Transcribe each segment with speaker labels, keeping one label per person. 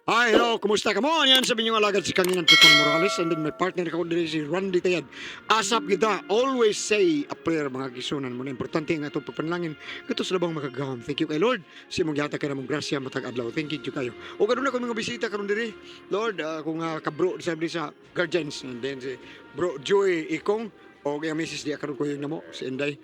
Speaker 1: Hi, hello, kumusta ka mo? Yan sa inyong alagad si Kanginan Tuton Morales and then my partner ko diri si Randy Tayad. Asap kita, always say a prayer mga kisunan mo na importante ang atong pagpanalangin kato sa labang makagahom. Thank you kay Lord sa imong gihatag kay namong grasya matag adlaw. Thank you kayo. O karon na ko mga bisita karon diri. Lord, akong kabro sa diri sa Guardians and then si Bro Joey Ikong o kay Mrs. Di karon ko yung namo si Inday.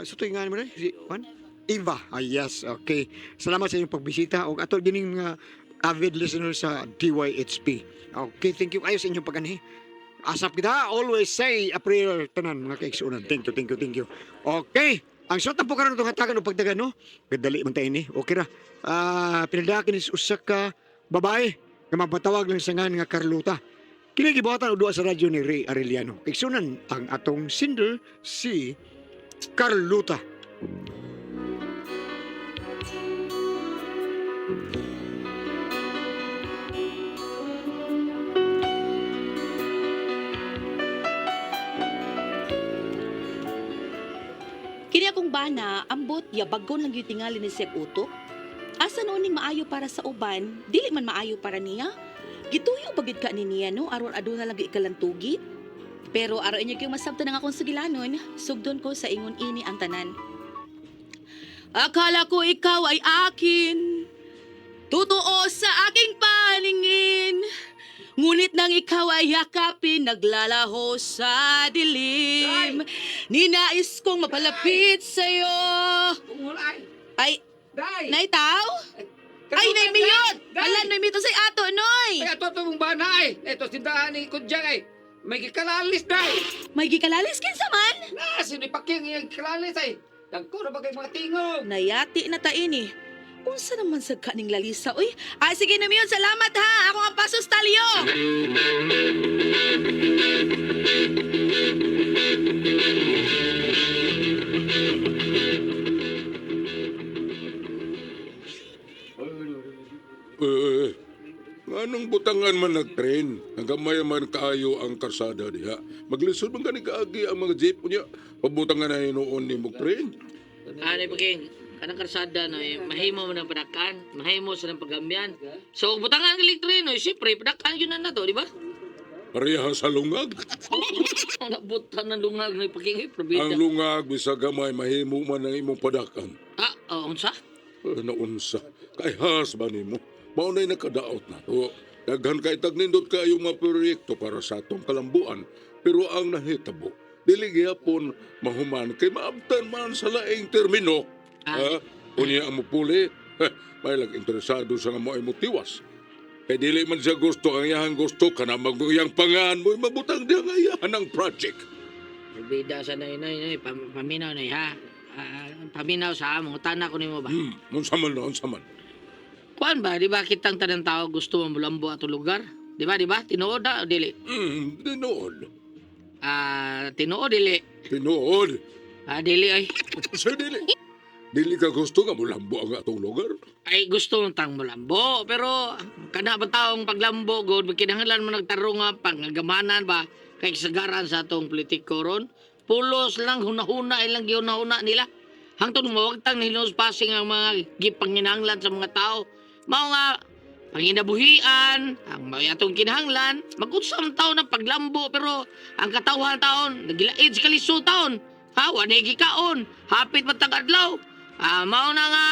Speaker 1: Sa tuig nga mo dai si Juan? Eva. Ah, yes, okay. Salamat sa inyong pagbisita og ato gining mga avid listener sa DYHP. Okay, thank you kayo sa inyong paganhi. Asap kita, always say a prayer tanan mga kaigsuonan. Thank you, thank you, thank you. Okay. Ang suot na po karon itong hatagan o pagdagan, no? Gadali man tayo ni. Okay ra. Pinadakin is usa ka babae nga mapatawag lang sa ngan nga Carlota. Kini gibuhatan og duha sa radyo ni Ray Arellano. Kaigsuonan ang atong singer si Carlota.
Speaker 2: Kini akong bana, ambot, yabagon lang yung tingali ni Seb Utok. Asa noon ning maayo para sa uban, dili man maayo para niya. Gituyo bagid ka ni niya no, aron aduna lang ikalantugi. Pero aron inyo kayong masabtan ang akong sugilanon, sugdon ko sa ingon ini ang tanan. Akala ko ikaw ay akin, totoo sa aking paningin. Ngunit nang ikaw ay yakapin, naglalaho sa dilim. Ninais kong mapalapit sa'yo.
Speaker 3: Ulay!
Speaker 2: Ay,
Speaker 3: Day!
Speaker 2: naitaw? Ay,
Speaker 3: Kanunay,
Speaker 2: naimiyot!
Speaker 3: Day!
Speaker 2: Ala, naimiyot sa ato, noy!
Speaker 3: Ay, ato itong bana ay! Ito, tindahan ni Kudyang ay! May gikalalis, day!
Speaker 2: May gikalalis kinsa man?
Speaker 3: Na, sino ipakyang iyang gikalalis ay! Dagko na ba kay mga tingog?
Speaker 2: Nayati na ta ini. Unsa naman sa kaning lalisa, uy? Ay, sige naimiyot, salamat ha! Ako ang pasos talyo!
Speaker 4: Eh, nganong butangan man nagtren? Hanggang maya man kaayo ang karsada diha. Maglisod man gani kaagi ang mga jeep niya. Pabutangan na hinuon ni mo tren.
Speaker 5: Ano paking kanang karsada no eh, mahimo man ang padakan, mahimo sa nang pagamyan. So butangan ang elektrino, eh, siyempre padakan yun na na to, di ba?
Speaker 4: Pareha sa lungag.
Speaker 5: Ang nabutan ng lungag no paking eh, probida.
Speaker 4: Ang lungag bisag gamay mahimo man ang imong padakan.
Speaker 5: Ah, oh, unsa?
Speaker 4: Eh, naunsa. Kay has ba nimo? Mao na'y nakadaot na to. Daghan kay tagnindot kayo mga proyekto para sa atong kalambuan. Pero ang nahitabo, dili gihapon mahuman kay maabtan man sa laing termino.
Speaker 5: Ah.
Speaker 4: Ha? Unya ang mupuli, heh, may lang interesado sa nga mo ay mutiwas. Kay dili man siya gusto, ang iyahang gusto kana maguyang pangaan mo, mabutang diya nga iyahan ang project.
Speaker 5: Probida sa nay nay nay paminaw nay ha. Ah, paminaw sa among utana ko nimo ba.
Speaker 4: Unsa man na, unsa man.
Speaker 5: Kuan ba, di ba kitang tanang tao gusto mo mulambo ato lugar? Di ba, di ba? Tinuod na o dili?
Speaker 4: Tinuod.
Speaker 5: Ah, tinuod dili.
Speaker 4: Tinuod.
Speaker 5: Ah, dili ay.
Speaker 4: Sa dili. Dili ka gusto nga mulambo ang atong lugar.
Speaker 5: Ay gusto mong tang mulambo pero kana ba taong paglambo god kinahanglan mo nagtarong nga pangagamanan ba kay kasagaran sa atong politiko ron pulos lang hunahuna ilang gihunahuna nila hangtod mawagtang hinos passing ang mga gipanginahanglan sa mga tao mao nga panginabuhian ang mga atong kinahanglan mag-unsa man taon ang paglambo pero ang katawhan taon nagilaid sa kalisod taon ha wa na gikaon hapit man tag adlaw. Ah, mao na nga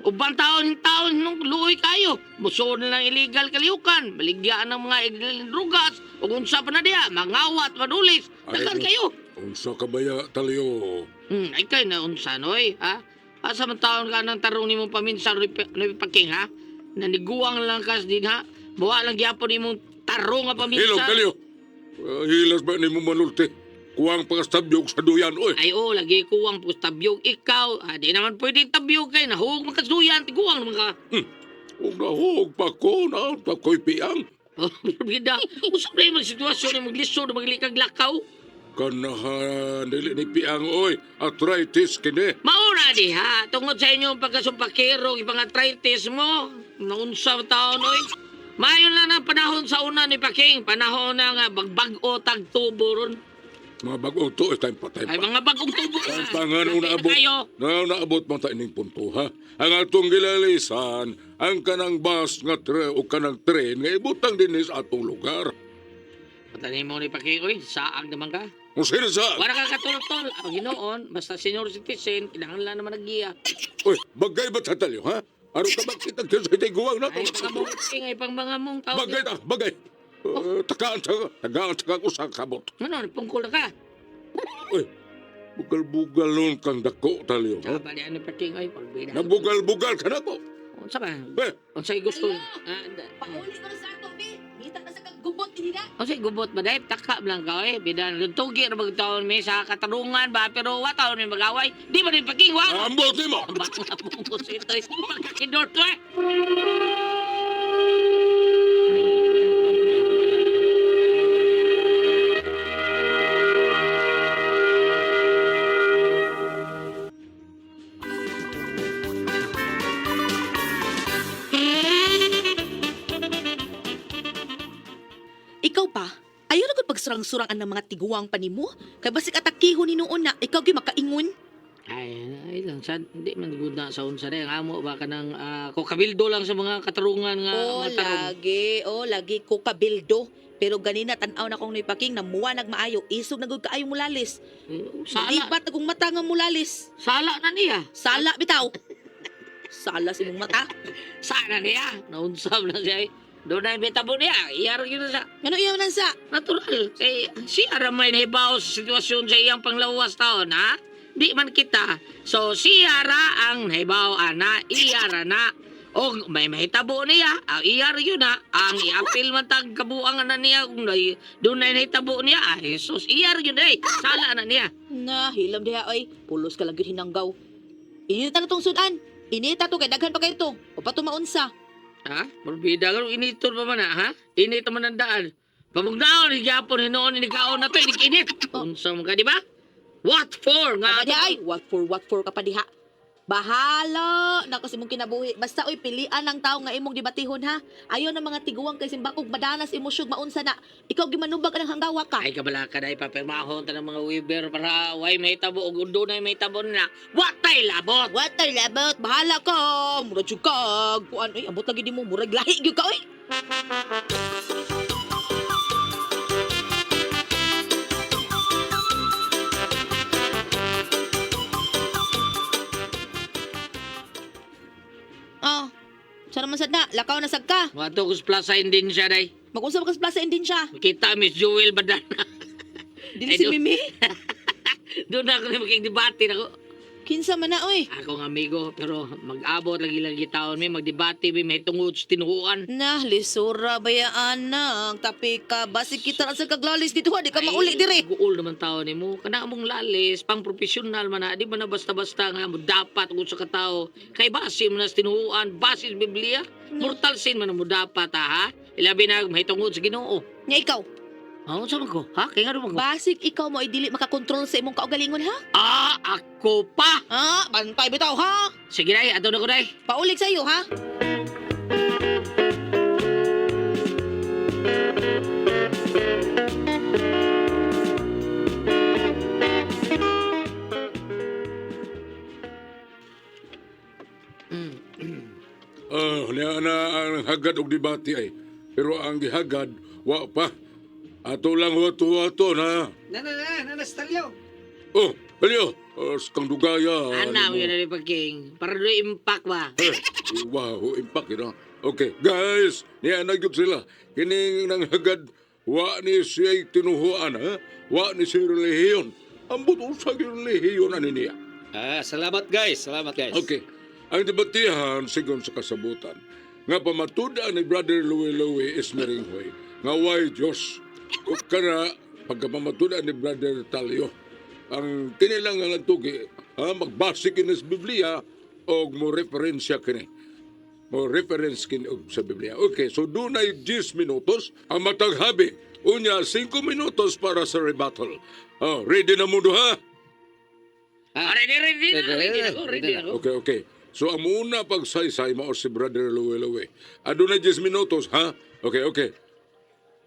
Speaker 5: uban taon taon nung luoy kayo. Musuod na lang illegal kaliukan, baligyaan ng mga illegal drugas ug unsa pa na diha, mangawat madulis. Daghan
Speaker 4: Ay,
Speaker 5: kayo.
Speaker 4: Unsa ka baya talyo?
Speaker 5: Ay kay na unsa noy, ha? Asa man taon ka nang tarong nimo paminsan ni paking ha? Naniguang lang kas din ha. Buwa lang gyapon imong tarong nga
Speaker 4: Hilom
Speaker 5: paminsan.
Speaker 4: talyo. Hilas ba nimo manulti? Kuwang pagastabyog sa duyan oy.
Speaker 5: Ay oh, lagi kuwang pus tabyog ikaw. Ah, di naman pwedeng tabyog kay nahug man kasuyan, tiguang naman ka.
Speaker 4: Ug nahug pa ko na pa ko'y piang.
Speaker 5: Oh, bida. Unsa ba man sitwasyon ni maglisod maglikag lakaw?
Speaker 4: Kanahan dili ni piang oy. Arthritis kini.
Speaker 5: Maura di ha, tungod sa inyong pagkasumpakero, ipang arthritis mo, naunsa taon oy. Mayon lang ang panahon sa una ni Paking, panahon na nga bagbag-o tagtubo ron.
Speaker 4: Mga bagong to, eh, time pa, time
Speaker 5: Ay
Speaker 4: pa.
Speaker 5: mga bagong tubo.
Speaker 4: Ang pangan
Speaker 5: Laki na
Speaker 4: naabot,
Speaker 5: kayo.
Speaker 4: na naabot man ta ining punto ha. Ang atong gilalisan, ang kanang bus nga tre o kanang tren nga ibutang dinhi sa atong lugar.
Speaker 5: Patanin mo ni Paki, oy, saag naman ka.
Speaker 4: Kung sino sa...
Speaker 5: Wala ka katultol. Ang hinoon, basta senior citizen, kinahanglan naman naggiya.
Speaker 4: Uy, bagay ba tatalyo ha? Aron ka makita sa itiguang na
Speaker 5: Ay, pang ay pang mga mong tao.
Speaker 4: Bagay ta, bagay. Takaan sa tagaan sa ko sa kabot.
Speaker 5: Ano, pungkol na ka.
Speaker 4: Uy, bugal-bugal nun kang dako talyo. Ha?
Speaker 5: Bali, ano Paki, oy, pagbida.
Speaker 4: Nabugal-bugal ka na ko.
Speaker 5: Unsa ba?
Speaker 4: Eh,
Speaker 5: Unsay gusto?
Speaker 2: Hello?
Speaker 5: Ah,
Speaker 2: Pauli ko na sa ato, bi. Ngita na sa kagubot nila.
Speaker 5: Unsay gubot ba dai? Taka lang ka oy. Bidan tugi ra magtaon mi sa katarungan ba pero wa taon mi magaway. Di ba ni Paki wa?
Speaker 4: ambot nimo.
Speaker 5: Baka mong ito pagkakidor to eh.
Speaker 2: Ikaw pa, ayaw na gud pagsurang-surang ang mga tiguang pa nimo. Kay basig atakihon ni noon na ikaw gyud makaingon.
Speaker 5: Ay, ay lang sad di man gud na sa unsa dai ang amo ba kanang ko kabildo lang sa mga katarungan nga
Speaker 2: Oh,
Speaker 5: mga tarong.
Speaker 2: lagi. Oh, lagi ko kabildo. Pero ganina tan-aw na kong nipaking namuha nagmaayo. Isog na gud kaayo mulalis.
Speaker 5: Sala,
Speaker 2: Lipat akong mata nga mulalis.
Speaker 5: sala na niya.
Speaker 2: Sala bitaw. Sala sa imong mata.
Speaker 5: Sala niya. Naunsam na siya. Eh. Doon na bitabo niya. Iyaro yun na sa
Speaker 2: Ngano iyaw na sa?
Speaker 5: natural. Kay siya ramay nahibaw sa sitwasyon sa iyang panglawas taon, ha? Di man kita. So, siya ra ang nahibaw, ana, iya ra na. O may mahitabo niya, ang iya ra yun na. Ang iapil man tag kabuang na niya, kung doon na nahitabo niya, ah, Jesus, iya ra yun eh. Sala na niya.
Speaker 2: Na, hilam diha oy. Pulos ka lang gyud hinanggaw. Inita na tong sudan. Inita to kay daghan pa kayo to. O pa maunsa.
Speaker 5: Ha? Morbida ka, initor pa man na, ha? Init man ang daan. Pamugnaon, higyapon, hinoon, inikaon na to, inik-init. Unsa mo ka, di ba? What for? Nga,
Speaker 2: Nga diha ay, what for ka pa diha. Bahala na kasi imong kinabuhi. Basta oy pilian ang tao nga imong debatihon ha. Ayo na mga tiguang kay simbakog madanas imo syug maunsa na. Ikaw gimanubag ang hanggawa ka.
Speaker 5: Ay, kabala ka na, ipapirmahon ta ng mga weaver para way may tabo o doon ay may tabo nila. Watay labot!
Speaker 2: What the labot? Bahala ka. Murag jud ka. Kuan oy, ambot lagi nimo murag lahi gyud ka oy. Oh, sana man sad na, lakaw na sad ka.
Speaker 5: Wato ko sa plaza indin siya, day.
Speaker 2: Mag-usap ka sa plaza indin siya.
Speaker 5: Makita, Miss Jewel Badana.
Speaker 2: Dili si
Speaker 5: Ay,
Speaker 2: Mimi.
Speaker 5: Doon na ako na makikdebate na ako.
Speaker 2: Kinsa man na oy.
Speaker 5: Ako ang amigo, pero mag-abot lagi-lagi taon may magdebate, may tungod sa tinuhuan.
Speaker 2: Na, lisura bayaan na. Ang tapi ka. Basig kita na sa kaglalis dito ha. Di ka mauli dire.
Speaker 5: Guol naman tao nimo. Kana among lalis, pang profesional man na, di ba na basta-basta nga mo dapat kung sa katao. Kay base mo na sa tinuhuan, base sa Biblia. Mortal sin man na mo dapat ha, ha? Ilabi na may tungod sa Ginoo.
Speaker 2: Nya ikaw,
Speaker 5: Ah, unsa man ko? Ha? Kay ngano man ko?
Speaker 2: basig ikaw mo ay dili makakontrol sa imong kaugalingon ha?
Speaker 5: Ah, ako pa.
Speaker 2: Ah, bantay bitaw ha?
Speaker 5: Sige dai, ato na ko dai.
Speaker 2: Paulig sa iyo ha?
Speaker 4: Ah, niya na ang hagad og debate ay. Pero ang gihagad, wa pa. Ato lang wato-wato na.
Speaker 3: Na na na, na na stalyo.
Speaker 4: Oh, alyo. Oh, kang dugaya.
Speaker 5: Ana mo
Speaker 4: nimo.
Speaker 5: yun na pagking. Para doon impact ba?
Speaker 4: Eh, wow, impact yun, ah. Okay, guys, niya na gyud sila. Kining nang hagad, wa ni siya tinuhuan, ha? Wa ni siya relihiyon. Ambot usa gyud relihiyon ani niya.
Speaker 3: Ah, salamat guys, salamat guys.
Speaker 4: Okay. Ang debatihan sigon sa kasabutan nga pamatudan ni Brother Louie Louie Ismeringhoy nga way Diyos ug kana pagkapamatudan ni Brother Talio ang kinilang nga lantugi ha, magbase kini sa Biblia og mo referensya kini mo reference kini og sa Biblia. Okay, so dunay 10 minutos ang matag habi. Unya 5 minutos para sa rebuttal. Oh, ready na mundo ha?
Speaker 5: Ah, ready, ready, na,
Speaker 3: Ready,
Speaker 5: ready, na ako, ready
Speaker 3: ready
Speaker 5: na ako.
Speaker 4: Okay. So ang una pagsaysay mao si Brother Louie Louie. Aduna 10 minutos, ha? Okay.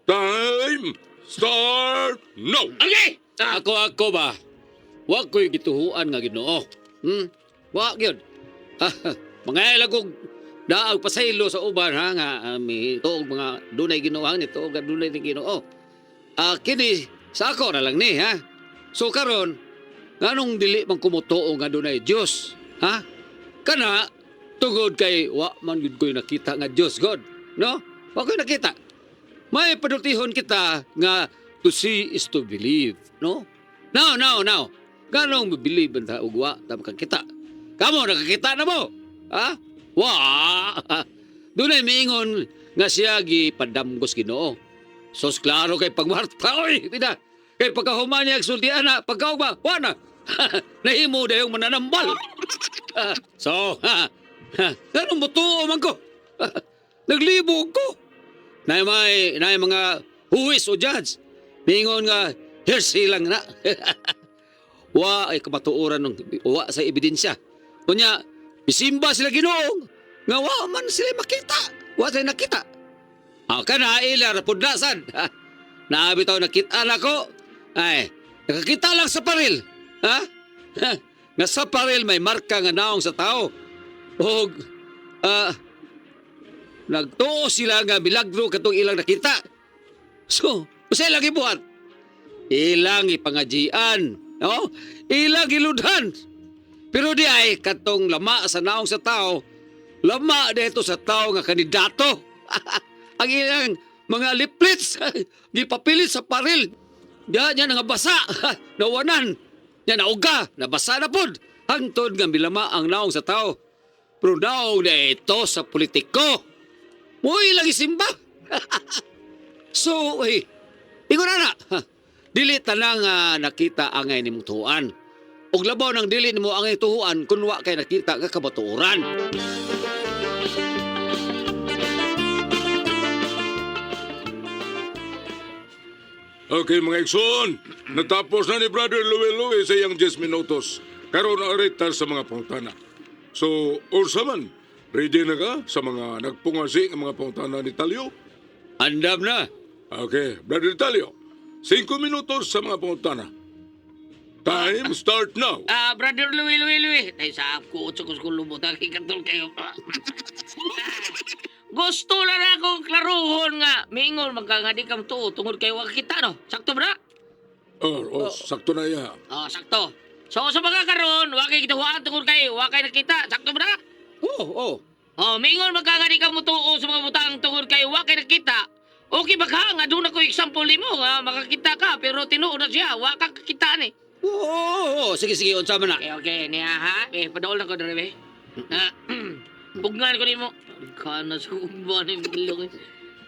Speaker 4: Time start now.
Speaker 5: Okay!
Speaker 6: Ako ako ba? Wa ko'y gituhuan nga Ginoo. Wa gyud. Ah, mga ilagog daag pasaylo sa uban ha nga mi tuog mga dunay Ginoo ni tuog nga dunay ni Ginoo. Ah, kini sa ako na lang ni ha. So karon nganong dili man kumutuo nga dunay Dios, ha? Kana tungod kay wa man gyud ko'y nakita nga Dios God, no? Wa ko'y nakita. May padultihon kita nga to see is to believe, no? Now, now, now. Ganong believe man ta og wa ta makakita. Kamo nakakita na mo. Ha? Wa. Dunay miingon nga siya gipadamgos Ginoo. Sos klaro kay pagmarta oy, pina. Kay pagkahuman niya sultian na, pagkaugma, wa na. Nahimo dayong mananambal. So, ganong mutuo man ko. Naglibog ko. Na may na mga huwis o judge. Mingon nga hearsay lang na. Wa ay kamatuoran ng wa sa ebidensya. Unya bisimba sila Ginoo nga wa man sila makita. Wa sila nakita. Ah, kana ila ra pud na sad. Naabi taw nakita nako. Ay, nakakita lang sa paril. Ha? Nga sa paril may marka nga naong sa tao. Og nagtuo sila nga milagro katong ilang nakita. So, usa ilang gibuhat? Ilang ipangajian, no? Ilang giludhan. Pero di ay katong lama sa naong sa tao, lama dito sa tao nga kandidato. Ang ilang mga leaflets gipapilit sa paril. Diya niya nga basa, nawanan. Niya nauga, nabasa na pod. Hangtod nga milama ang naong sa tao. Pero naong na ito sa politiko. Muy lagi simba. So, eh, ingon na na. Dili tanang nakita angay nimong tuhuan. Ug labaw nang dili nimo angay tuhuan kun wa kay nakita nga kabatuoran.
Speaker 4: Okay mga igsoon, natapos na ni Brother Louie Louie sa iyang 10 minutos. Karon arita sa mga pangutana. So, unsa man, ready na ka sa mga nagpungasi nga mga pangutana ni Talyo?
Speaker 6: Andam na.
Speaker 4: Okay, Brother Talyo, 5 minutos sa mga pangutana. Time start now.
Speaker 5: Ah, Brother Louie, Louie, Louie. Ay, sa ko, utso ko sa kulubot. Ang ikatol kayo. Gusto lang na akong klaruhon nga. Mingon, magkangadi kam tuo. Tungod kayo kita, no? Sakto ba na?
Speaker 4: Oh, oh, sakto na iya.
Speaker 5: Oh, sakto. So, sa mga karon, wa kay gituhuan tungod kay wa kay nakita. Sakto ba na?
Speaker 6: Oh, oh.
Speaker 5: Oh, mingon magkangadi ka mutuo sa mga butang tungod kay wa kay nakita. Okay ba ka? Nga doon ako example nimo nga makakita ka pero tinuod na siya, wa ka kakita ni.
Speaker 6: Oh, oh, oh. Sige, sige, unsa man na.
Speaker 5: Okay, okay, niya ha. Eh, padaol na ko dere be. Na, pugnan ko nimo. Kana sa kumba ni ilong.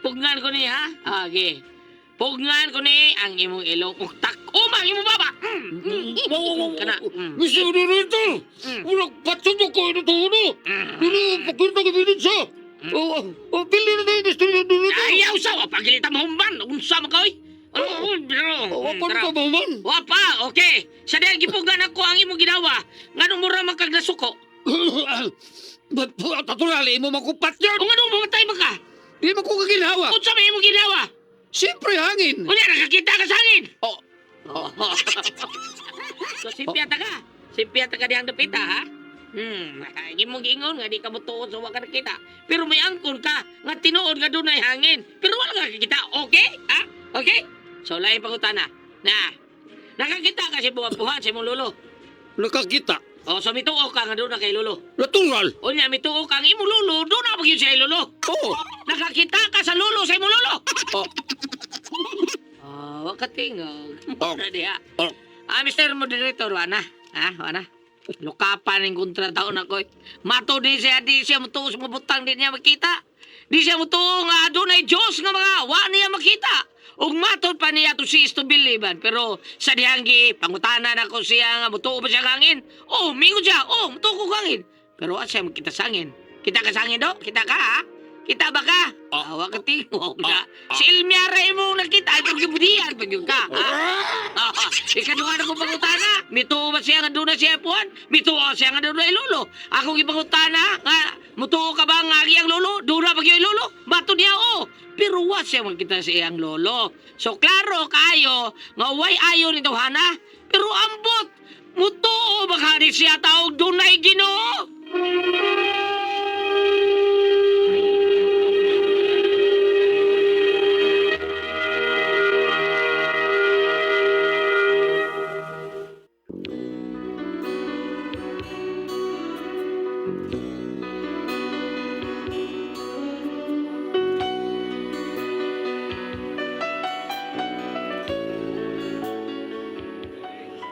Speaker 5: Pugnan ko ni ha. Ah, okay. Pugnan ko ni ang imong ilong ug tak-uma ang imong baba. Kana.
Speaker 6: Gusto mo rito. Ulag patsundo ko ito tuno. Dili pakita ko ebidensya. Oh, oh, pili na tayo gusto niyo dito.
Speaker 5: Ayaw sa wa pagilita mo humban. Unsa man ka oy? Oh,
Speaker 6: Oh, wa pa ka mahuman.
Speaker 5: Wa pa, okay. Sa dahil gipugnan ako ang imong ginawa, ngano mura man kag nasuko?
Speaker 6: Ba't po, natural, imo makupat yun.
Speaker 5: O ngano mamatay man ka?
Speaker 6: Di man ko kaginhawa.
Speaker 5: Unsa may imong ginawa?
Speaker 6: Siyempre, hangin.
Speaker 5: Unya nakakita ka sa hangin.
Speaker 6: Oh.
Speaker 5: Oh. So simpyata ka. Simpyata ka dihang dapita ha. Imong giingon nga di ka motuon sa wa ka nakita. Pero may angkon ka nga tinuod nga dunay hangin. Pero wala ka nakikita. Okay? Ha? Okay? So lain pangutana. Na. Nakakita ka sa imong apuhan sa imong lolo.
Speaker 6: Nakakita.
Speaker 5: O so mituo ka nga doon na kay lolo.
Speaker 6: Natural.
Speaker 5: Unya mituo ka ang imong lolo, doon na magyud siya lolo.
Speaker 6: Oh.
Speaker 5: Nakakita ka sa lolo sa imong lolo.
Speaker 6: Oh.
Speaker 5: Ah, wa ka tingog.
Speaker 6: Oh.
Speaker 5: Na diha.
Speaker 6: Oh.
Speaker 5: Ah, Mr. Moderator, wa na. Ha, wa na. Lukapan ang kontra taon ako. Eh. Mato di siya mutuo sa mga butang di niya makita. Di siya mutuo nga adunay Diyos nga mga wa niya makita. Ug matod pa niya to see is to believe man. Pero sa dihanggi, pangutana na ko siya nga mutuo ba siya nga hangin? Oh, mingon siya. Oh, mutuo ko hangin. Pero wa siya makita sa hangin. Kita ka sa hangin do? Kita ka ha? Kita ba ka?
Speaker 4: Ah.
Speaker 5: Awa ka tingog na.
Speaker 4: Ah, ah.
Speaker 5: Si Ilmiara imong nakita ay pagkibudian pag yun ka. Ha? Ikaduha na kong pangutana. Mituo ba siya nga doon na siya puan? Mituo siya nga doon na ilolo. Akong ipangutana nga mutuo ka ba nga iyang lolo? Doon na pag yung lolo? Bato niya o. Pero wa siya magkita sa iyang lolo. So klaro kayo nga way ayo nito hana. Pero ambot mutuo ba ni siya taog dunay Ginoo?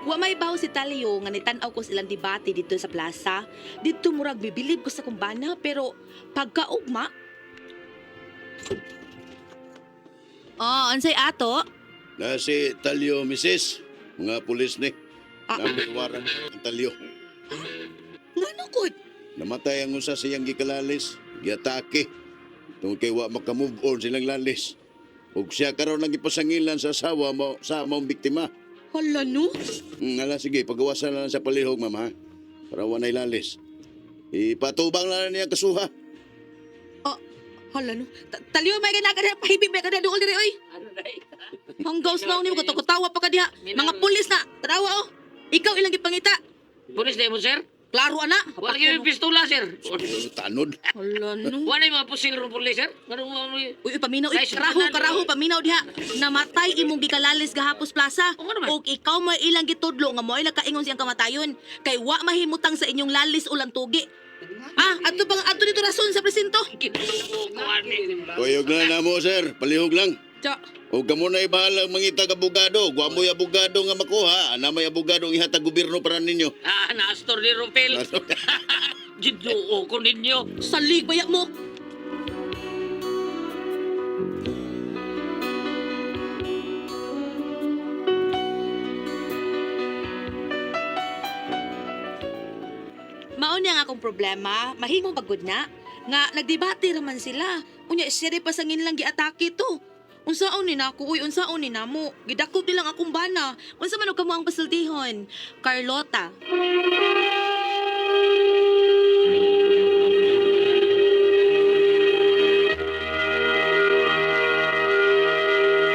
Speaker 2: Wa may baw si Talio nga nitan-aw ko silang debate dito sa plaza. Didto murag bibilib ko sa kumbana pero pagkaugma. Oh, unsay ato?
Speaker 7: Na si Talyo, misis. Mga pulis ni.
Speaker 2: Ah.
Speaker 7: Namiwaran ang Talyo.
Speaker 2: Ngano kod?
Speaker 7: Namatay ang usa sa iyang gikalalis. Giatake. Tungkol kay wa makamove on silang lalis. Ug siya karon lang gipasangilan sa asawa mo sa maong biktima.
Speaker 2: Hala no.
Speaker 7: Ala sige, pagawasan na lang sa palihog, ma'am ha. Para wa na'y lalis. Ipatubang na lang niya ang kasuha.
Speaker 2: Hala no. Talio may gana ka diha pahibig may ka diha duol diri oy.
Speaker 5: Ano na
Speaker 2: Hanggaw na ni mo katawa pa ka diha. Mga pulis na. Tarawa oh. Ikaw ilang gipangita.
Speaker 5: Pulis na mo, sir?
Speaker 2: Klaro ana.
Speaker 5: Wala kayo yung pistola, sir.
Speaker 7: Tanod.
Speaker 2: Hala no.
Speaker 5: Wala yung mga pusil ron pulis, sir. Ganun mo.
Speaker 2: Uy, uy, paminaw, uy,
Speaker 5: Guys,
Speaker 2: karaho,
Speaker 5: tanan,
Speaker 2: karaho,
Speaker 5: uy.
Speaker 2: paminaw diha. Namatay imong gikalalis gahapos plaza.
Speaker 5: Oo nga naman.
Speaker 2: Og ikaw may ilang gitudlo nga mo'y nakaingon siyang kamatayon. Kay wa mahimutang sa inyong lalis o lantugi. Ah, adto bang adto dito rason sa presinto?
Speaker 7: Kuyog na na mo, sir. Palihog lang.
Speaker 2: Tsa.
Speaker 7: O kamo na ibahala mangitag abogado. Wa mo'y abogado nga makuha. Ana may abogado ang ihatag gobyerno para ninyo.
Speaker 5: Ah, naastor ni Rupel. Ginoo ko ninyo.
Speaker 2: Salig baya mo. Mao niya nga akong problema, mahimo pagod na. Nga nagdebate raman sila. Unya siya pa sangin lang giatake to. Unsaon ni nako uy, unsaon ni namo. Gidakop nilang akong bana. Unsa man og kamo ang pasultihon? Carlota.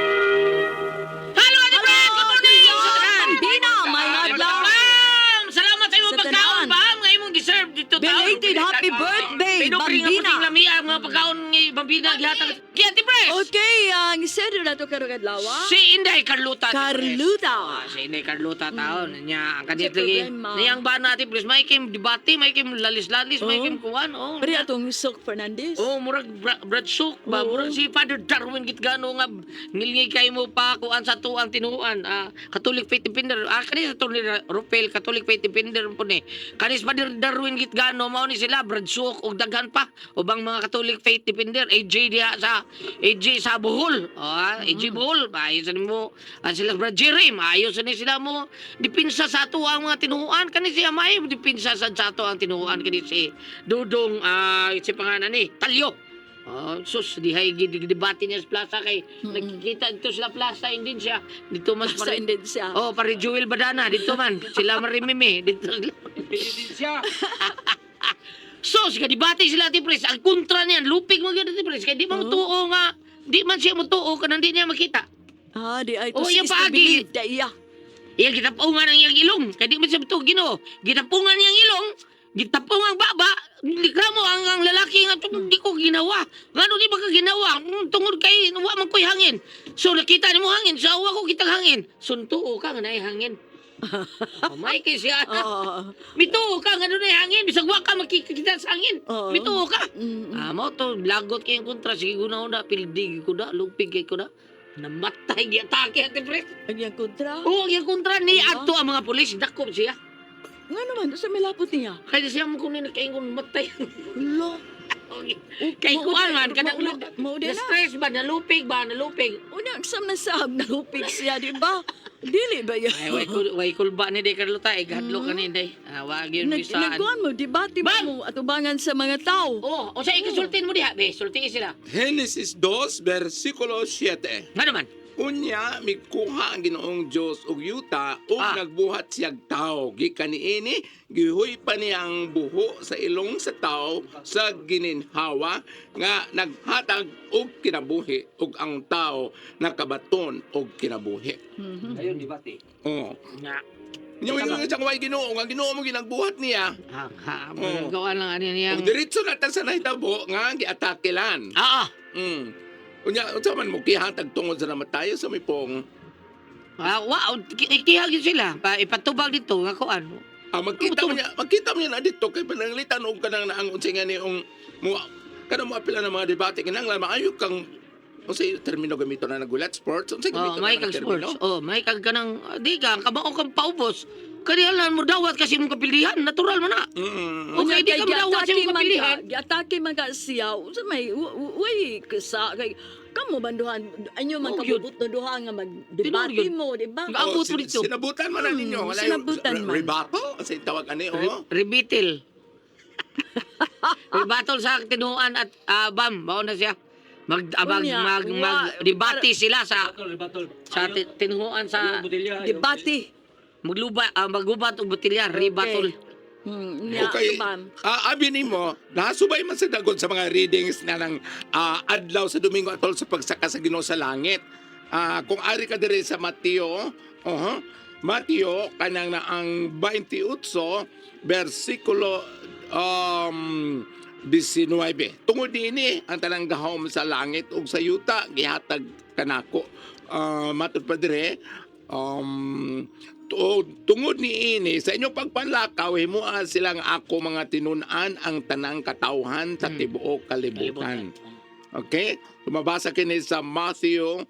Speaker 5: Hello, Ate Fred! Good morning! Sa tanan!
Speaker 8: Bambina, may adlaw.
Speaker 5: Ma'am! Salamat sa imong
Speaker 8: Sa
Speaker 5: pagkaon,
Speaker 8: tanan.
Speaker 5: ma'am! Nga imong giserve dito taon.
Speaker 8: Belated happy birthday,
Speaker 5: Pinupri nga
Speaker 8: Bambina.
Speaker 5: puting lamia ang mga pagkaon ni Bambina gihatag. Kaya, Ate Pres!
Speaker 8: Okay, ang sino na to karong adlaw?
Speaker 5: Si Inday Carlota. Ate Pres.
Speaker 8: Carluta.
Speaker 5: Ah, si Inday Carlota taon. Niya, ang kaniyat
Speaker 8: Sa
Speaker 5: lagi.
Speaker 8: problema.
Speaker 5: Niyang ba natin, please? May kim debate, may kim lalis-lalis, may
Speaker 8: Oh.
Speaker 5: kim kuwan. Oh,
Speaker 8: Pari atong Sok Fernandez.
Speaker 5: Oh, murag Brad Sook ba?
Speaker 8: Oo.
Speaker 5: Murag si Father Darwin gitgano nga ngilngig kay mo pa kuan sa tuang tinuan. Ah, Catholic Faith Defender. Ah, kani sa ni Rupel, Catholic Faith Defender po ni. Kani si Father Darwin gitgano mao ni sila Brad Sook ug daghan pa ubang mga Catholic Faith Defender AJ diha sa AJ sa Bohol. Oh, ah, AJ Bohol, maayo sa nimo. Ah, sila Brad Jerry, maayo sa ni sila mo dipinsa sa ato ang mga tinuan kani siya maayo dipinsa sa ato ang tinuan kani si Dudong ah si pangalan ni Talyo. Oh, sus, dihay gidebate niya sa plaza kay nagkikita dito sila plaza hindi siya. Dito mas
Speaker 8: Sa
Speaker 5: pare,
Speaker 8: indin siya.
Speaker 5: Oh, pare Jewel Badana dito man. Sila marimimi dito.
Speaker 3: Siya.
Speaker 5: Sus, kadebate sila ti Pres. Ang kontra niyan, lupig mo gyud ti Pres. Kay di man
Speaker 8: Oh.
Speaker 5: mutuo nga, di man siya mutuo kanang di niya makita.
Speaker 8: Ah, di ay to
Speaker 5: Oh,
Speaker 8: si
Speaker 5: iya
Speaker 8: is to
Speaker 5: paagi.
Speaker 8: believe da iya.
Speaker 5: Iyang gitapungan ang iyang ilong. Kay di man siya mutuo Ginoo. Gitapungan niyang ilong, gitapungan ang baba, likramo ang lalaki nga di ko ginawa. Ngano di ba ka ginawa? Tungod kay wa man ko'y hangin. So nakita nimo hangin, sa wa ko kitang hangin. Suntuo ka nga naay hangin. Oh, may kay siya.
Speaker 8: Oo.
Speaker 5: Mituo ka nga dunay hangin, bisag wa ka makikita sa hangin.
Speaker 8: Oo.
Speaker 5: Mituo ka.
Speaker 8: Mm, mm.
Speaker 5: Ah, mo to lagot kay kontra sige guna-una pildig ko na, lupig kay ko na. Namatay giatake ate pre.
Speaker 8: Ang iyang kontra.
Speaker 5: Oo, ang kontra ni
Speaker 8: Ano?
Speaker 5: adto ang mga pulis dakop siya.
Speaker 8: Nga naman, sa milapot niya.
Speaker 5: Kaya siya mo kung nakaingon matay.
Speaker 8: Lo.
Speaker 5: Kay kuan man kanang
Speaker 8: Mao
Speaker 5: na
Speaker 8: na.
Speaker 5: stress ba nalupig ba nalupig.
Speaker 8: Una, sam na sab, nalupig siya, di ba? Dili ba yun?
Speaker 5: Ay, way kulba ni day Carlota, ay gahadlo ka ni day. Ah, wa gyud bisaan.
Speaker 8: Nagkuhan mo, debate
Speaker 5: Bam!
Speaker 8: mo atubangan sa mga tao.
Speaker 5: Oh, unsa ikasultin mo diha, be? Sulti sila.
Speaker 9: Genesis 2, versikulo 7.
Speaker 5: Nga naman.
Speaker 9: Unya mikuha ang Ginoong Dios og yuta ug nagbuhat siyag tawo. Gikan niini, gihuy pa niya ang buho sa ilong sa tawo sa gininhawa nga naghatag og kinabuhi ug ang tawo nakabaton og kinabuhi.
Speaker 3: Ayun, debate.
Speaker 9: Oh.
Speaker 5: Nga.
Speaker 9: Nya mo yung way Ginoo nga Ginoo mo ginagbuhat niya.
Speaker 5: Ha, ha,
Speaker 9: Oh.
Speaker 5: gawa lang ani niyang.
Speaker 9: Ug diretso na ta sa nahitabo nga giatake lan.
Speaker 5: Ah, ah.
Speaker 9: Unya unsa man mo gihatag tungod sa namatayo sa mipong?
Speaker 5: Ah, wa, ikihag yun sila. Pa, ipatubag dito nga kuan.
Speaker 9: Ah, magkita mo niya na dito kay pananglitan og kanang naang unsay nga ni ong mo kanang mo apila ng mga debate kinahanglan maayo kang unsay termino gamito na nagulat sports unsay
Speaker 5: Oh,
Speaker 9: gamito
Speaker 5: may
Speaker 9: na
Speaker 5: kag
Speaker 9: nga termino?
Speaker 5: sports. Oh, may kag kanang di ka kabao kang paubos. Kanilan mo dawat kasi mong kapilihan, natural man na. Okay, di ka madawat sa imong kapilihan.
Speaker 8: Giatake man ka siya. Unsa may way sa kay kamo banduhan anyo man
Speaker 5: Oh, yun.
Speaker 8: kabubot na duha nga
Speaker 5: Tinuod
Speaker 8: magdebate
Speaker 5: yun.
Speaker 8: mo, di ba?
Speaker 5: Ang- Abot mo dito.
Speaker 9: Sinabutan man na ninyo. Wala yung
Speaker 8: Sinabutan man.
Speaker 9: Rebuttal? Unsay tawag ani oh?
Speaker 5: Rebitil. Rebattle sa tinuan at bam, mao na siya. Mag abag
Speaker 8: Unya,
Speaker 5: mag mag debate sila sa sa tinuan sa
Speaker 8: Debate.
Speaker 5: magluba magubat og botelya, rebattle.
Speaker 8: Nya,
Speaker 9: Okay.
Speaker 8: bam.
Speaker 9: Abi nimo, nasubay man sa dagon sa mga readings na ng adlaw sa Domingo atol sa pagsaka sa Ginoo sa langit. Kung ari ka diri sa Mateo, Mateo kanang na ang 28 bersikulo 19. Tungod niini ang tanang gahom sa langit ug sa yuta gihatag kanako. Matud pa dire tungod niini sa inyong pagpanlakaw himua silang ako mga tinun-an ang tanang katawhan sa tibuok kalibutan. Okay? Tumabasa kini sa Matthew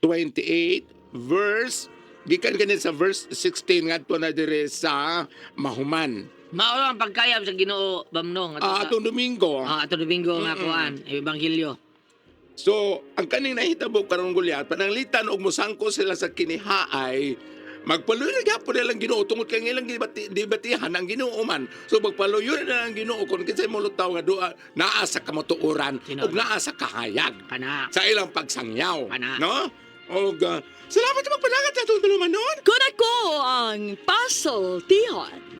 Speaker 9: 28 verse gikan kini sa verse 16 ngadto na dire sa mahuman.
Speaker 5: Mao ang pagkayab sa Ginoo bamno nga
Speaker 9: Atong Domingo.
Speaker 5: Atong Domingo nga kuan, ebanghelyo.
Speaker 9: So, ang kaning nahitabo karong Goliath, pananglitan og mosangko sila sa kinihaay, magpaluyo na gyapon nilang Ginoo tungod kay ilang gibatihan ang Ginoo man. So magpaluyo na ang Ginoo kung kinsay molutaw nga doa naa sa kamatuoran
Speaker 5: Tinuod.
Speaker 9: ug naa sa kahayag
Speaker 5: Kana.
Speaker 9: sa ilang pagsangyaw.
Speaker 5: Kana.
Speaker 9: No? Og salamat sa pagpanagat sa atong tulumanon.
Speaker 8: Kun ako ang Puzzle Tihon.